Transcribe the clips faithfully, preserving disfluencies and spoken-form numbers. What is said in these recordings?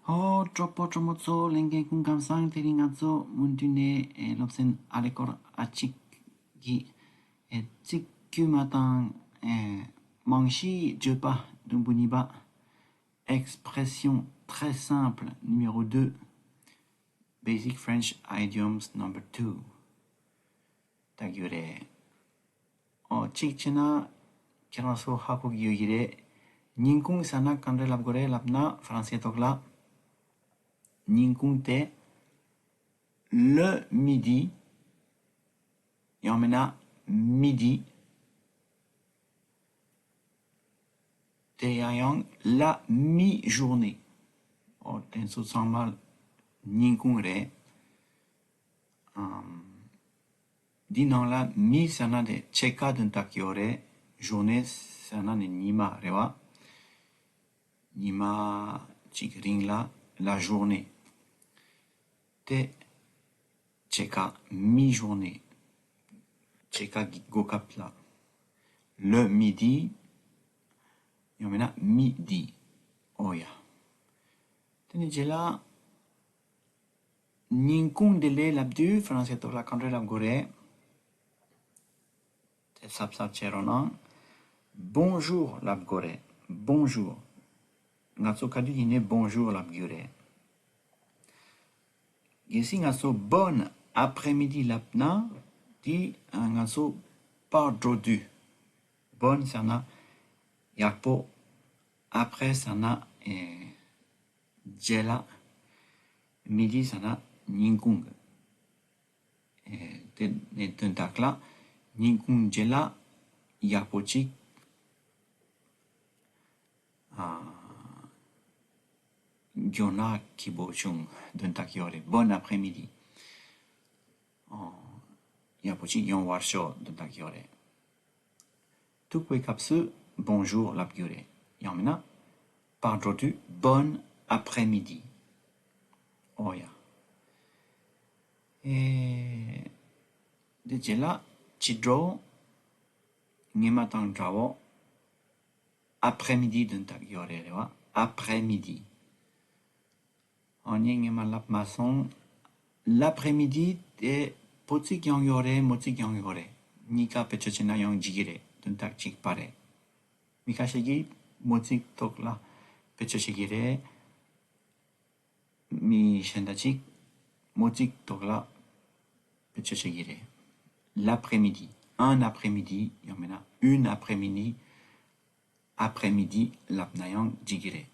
ཨོ། གྲོགས་པོ་གྲོགས་མོ་ཚོ། ལྷན་རྒྱས་སྐུ་ཁམས་བཟང་། དེ་རིང་ང་ཚོ་མུ་མཐུད་ནས་ཨེ་སློབ་ཚན་ཨ་ལེ་སྐོར་ཨ་གཅིག་གི་ཨེ་ཚིག་དཀྱུས་མ་དང་ཨེ་རྨང་གཞིའི་བརྗོད་པ་དུམ་བུ་གཉིས་པ། Expression très simple numéro deux. Basic French idioms number two. ལྟ་རྒྱུ་རེད། ཨོ། གཅིག་བྱས་ན་ཁྱེད་རང་ཚོ་ཧ་གོ་གི་ཡོད་ཀྱི་རེད། ཉིན་གུང་ཟེར་ན་ག་འདྲ་ལབ་དགོས་རེད་ལབ་ན། ཧྥ་རན་སིའི་ཐོག་ལ། ཉིན་གུང་དེ། Le midi. ཡང་མིན་ན་midi. དེ་ཡང་ཡང་la mi-journée. ཨོ། དེ་ཚོ་ཚང་མ་ཉིན་གུང་རེད། ཨམ། འདི་ནང་ལ་mi ཟེར་ན་དེ་ཕྱེད་ཀ་དོན་དག་ཡོད་རེད། Journée ཟེར་ན་ནི་ཉི་མ་རེད་བ། ཉི་མ་གཅིག་རིང་ལ་la journée. དེ་ཕྱེད་ཀ་mi-journée. ཕྱེད་ཀ་གི་གོ་སྐབས་ལ། Le midi. ཡང་མིན་ན་midi. ཨོ་ཡ། དེ་ནས་རྗེས་ལ། ཉིན་གུང་བདེ་ལེགས་ལབ་དུས་ཧྥ་རན་སིའི་ཐོག་ལ་ག་འདྲ་ལབ་དགོས་རེད། དེ་གཟབ་གཟབ་བྱེད་རོགས་གནང་། Bonjour ལབ་དགོས་རེད། Bonjour. ང་ཚོ་ག་དུས་ཡིན་ནའི་bonjour ལབ་རྒྱུ་རེད། གལ་སྲིད་ང་ཚོ་bonne après-midi ལབ་ན། དེ་ང་ཚོ་བག་དྲོ་དུས། Bonne ཟེར་ན་ཡག་པོ། Après ཟེར་ན་ཨེ་རྗེས་ལ། Midi ཟེར་ན་ཉིན་གུང་གི། ཨེ་དེ་ནས་དོན་དག་ལ། ཉིན་གུང་རྗེས་ལ་ཡག་པོ་ཅིག་ཨ། མགྱོགས་ན་སྐྱིད་པོ་བྱུང་དོན་དག་ཡོད་རེད། Bon après-midi. ཨོ། ཡག་པོ་ཅིག་ཡོང་བར་ཤོག་དོན་དག་ཡོད་རེད། ཐུག་པའི་སྐབས་སུ་bonjour ལབ་རྒྱུ་རེད། ཡང་མིན་ན་བག་དྲོ་དུས་bon après-midi. ཨོ་ཡ། ཨེ། འདི་རྗེས་ལ་ཕྱི་དྲོ། སྔོན་མ་དང་འདྲ་བོ། Après-midi དོན་དག་ཡོད་རེད། རེད་བ། Après-midi. ཨོ། ངས་སྔོན་མ་ལབ་མ་སོང་། L'après-midi དེ་བོད་ཚིག་ཡང་ཡོད་རེད། མོ་ཚིག་ཡང་ཡོད་རེད། གཉིས་ཀ་བེད་སྤྱོད་བྱས་ན་ཡང་འགྲིག་གི་རེད། དོན་དག་གཅིག་པ་རེད། མི་ཁ་ཤས་ཀྱིས་མོ་ཚིག་ཐོག་ལ་བེད་སྤྱོད་བྱེད་ཀྱི་རེད། མི་གཞན་དག་ཅིག་མོ་ཚིག་ཐོག་ལ་བེད་སྤྱོད་བྱེད་ཀྱི་རེད། L'après-midi. Un après-midi ཡང་མིན་ན་une après-midi. Après-midi ལབ་ན་ཡང་འགྲིག་གི་རེད།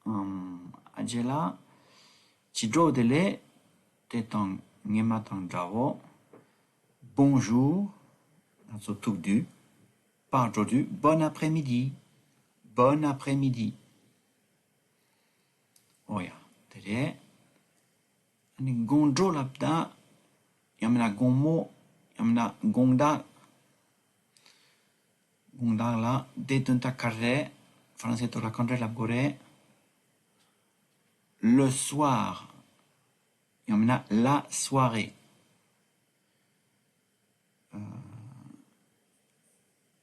ཨམ། ཨ། རྗེས་ལ་ཕྱི་དྲོ་བདེ་ལེགས། དེ་དང་སྔོན་མ་དང་འདྲ་བོ། Bonjour. ང་ཚོ་ཐུག་དུས། བག་དྲོ་དུས། Bon après-midi. Bon après-midi. ཨོ་ཡ། དེ་རེད། ཨ་ནི་དགོང་དྲོ་ལབ་ད། ཡང་མིན་ན་དགོང་མོ། ཡང་མིན་ན་དགོང་དག་དགོང་དག་ལ་དེ་དོན་དག་ག་རེ་རེད། ཧྥ་རན་སིའི་ཐོག་ལ་ག་འདྲ་ལབ་དགོས་རེད། Le soir. ཡང་མིན་ན་la soirée. ཨ།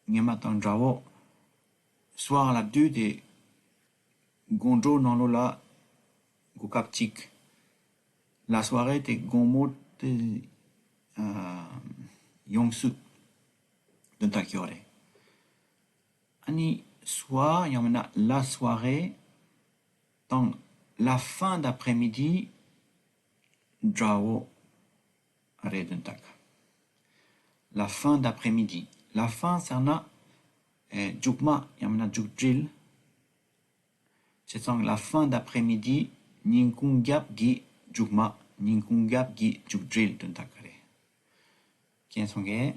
སྔོན་མ་དང་འདྲ་བོ། Soir ལབ་དུས་དེ་དགོང་དྲོ་ནང་ལོགས་ལ་གོ་སྐབས་གཅིག La soirée དེ་དགོང་མོ་དེ། ཨ། ཡོངས་སུ་དོན་དག་ཡོད་རེད། ཨ་ནི་soir ཡང་མིན་ན་la soirée དང་la fin d'après-midi འདྲ་བོ་རེད། དོན་དག La fin d'après-midi. La fin ཟེར་ན། ཨེ། མཇུག་མ་ཡང་མིན་ན་མཇུག་སྒྲིལ། བྱས་ཙང་la fin d'après-midi ཉིན་གུང་རྒྱབ་ཀྱི་མཇུག་མ། ཉིན་གུང་རྒྱབ་ཀྱི་མཇུག་སྒྲིལ་དོན་དག་ག་རེད། མཁྱེན་སོང་གས།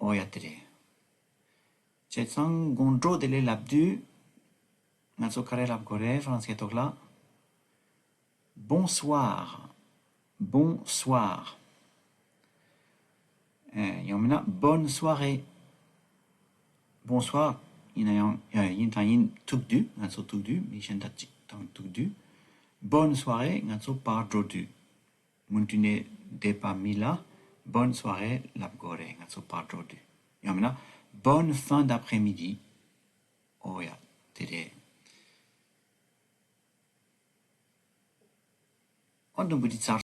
ཨོ་ཡ། དེ་རེད། བྱས་ཙང་དགོང་དྲོ་བདེ་ལེགས་ལབ་དུས། ང་ཚོ་ག་རེ་ལབ་དགོས་རེད། ཧྥ་རན་སིའི་ཐོག་ལ། Bonsoir. Bonsoir. ཨེ། ཡང་མིན་ན་bonne soirée. Bonsoir ཡིན་ན་ཡང་། ཡ། ཡིན་དང་ཡིན། ཐུག་དུས། ང་ཚོ་ཐུག་དུས། མི་གཞན་དག་ཅིག་དང་ཐུག་དུས། Bonne soirée ང་ཚོ་བག་དྲོ་དུས། མུ་མཐུད་ནས་བསྡད་པ་མི་ལ་bonne soirée ལབ་དགོས་རེད། ང་ཚོ་བག་དྲོ་དུས། ཡང་མིན་ན་bonne fin d'après-midi. ཨོ་ཡ། དེ་རེད། ཨོ་དུམ་བུ་འདི་ཚར།